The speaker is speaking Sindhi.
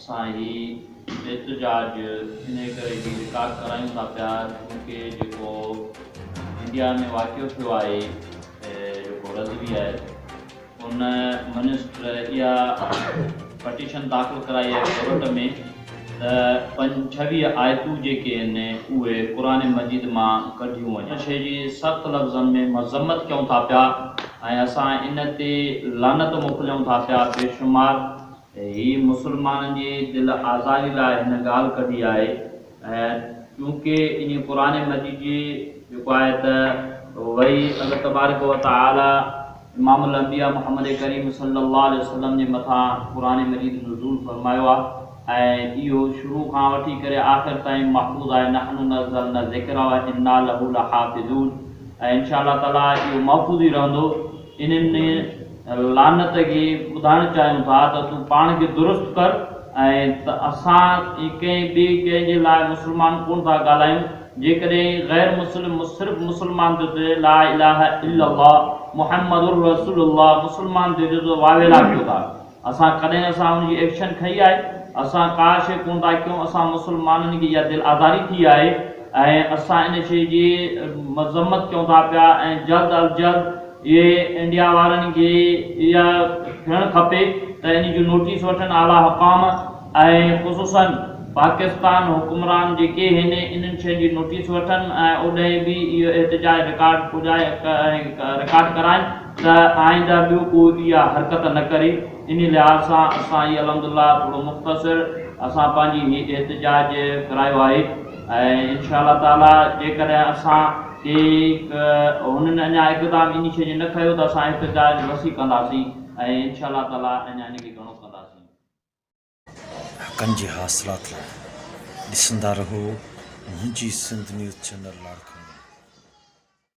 اسان هي احتجاج انهي ڪري هي رڪارڊ ڪرايون ٿا پيا چونڪه جيڪو انڊيا ۾ واقعو ٿيو آهي جيڪو رضوي آهي ان منسٽر اها پٽيشن داخل ڪرائي آهي ڪورٽ ۾ ته 25 آيتون جيڪي آهن اهي قرآن مجيد مان ڪڍيون وڃن. ان شيء جي سخت لفظن ۾ مذمت ڪيون ٿا پيا ۽ اسان ان تي لعنت موڪليون ٿا پيا بيشمار هي مسلمانن جي دل آزاري لاء هن ڳالهه ڪڍي آهي ۽ چونڪه انهي قرآن مجيد جي جيڪو آهي ته وحي الله تبارڪ و تعالي امام الانبياء محمد ڪريم صلي الله عليه وسلم جي مٿان قرآن مجيد نزول فرمايو آهي ۽ اهو شروع کان وٺي ڪري آخر تائين محفوظ آهي نحن نزلنا الذڪر و انا له لحافظون ۽ انشاء الله تعالي اهو محفوظ ئي رهندو. انهن لعنت کي ٻڌائڻ چاهيون ٿا ته تون پاڻ کي درست ڪر ۽ ته اسان ڪنهن ٻئي ڪنهن جي لاء مسلمان ڪونه ٿا ڳالهايون جيڪڏهن غير مسلم صرف مسلمان ٿيو ته لا اله الا الله محمد رسول الله مسلمان ٿيو ته واويلا ڪيو ٿا اسان ڪڏهن اسان ان جي ايڪشن کنئي آهي؟ اسان ڪا شيء ڪونه ٿا ڪيون، اسان مسلمانن کي اها دل آزاري ٿي آهي ۽ اسان ان شيء جي مذمت ڪيون ٿا پيا ۽ جلد از جلد اهي انڊيا وارن کي اها ٿيڻ کپي ته ان جو نوٽيس وٺن اعليٰ حڪام ۽ خصوصاً پاڪستان حڪمران جيڪي هن انهن شين جي نوٽيس وٺن ۽ اوڏهين به اهو احتجاج رڪارڊ پڄائي ۽ رڪارڊ ڪرائن. ته آئنده ٻيو ڪو اها حرڪت نه ڪري، انهي لحاظ سان اسان هي الحمدالله ٿورو مختصر اسان پنهنجي هي احتجاج ڪرايو آهي ۽ انشاء الله تعالي جيڪڏهن اسان تي هنن اڃا اقدام انهي شيء جو نه کنيو ته اسان احتجاج وسيع ڪنداسين ۽ انشاء الله تعالي اڃا ان کي گهڻو ڪنداسين. حقن جي حاصلات لاء ڏسندا رهو منهنجي سنڌ نيوز چينل لاڙڪاڻو.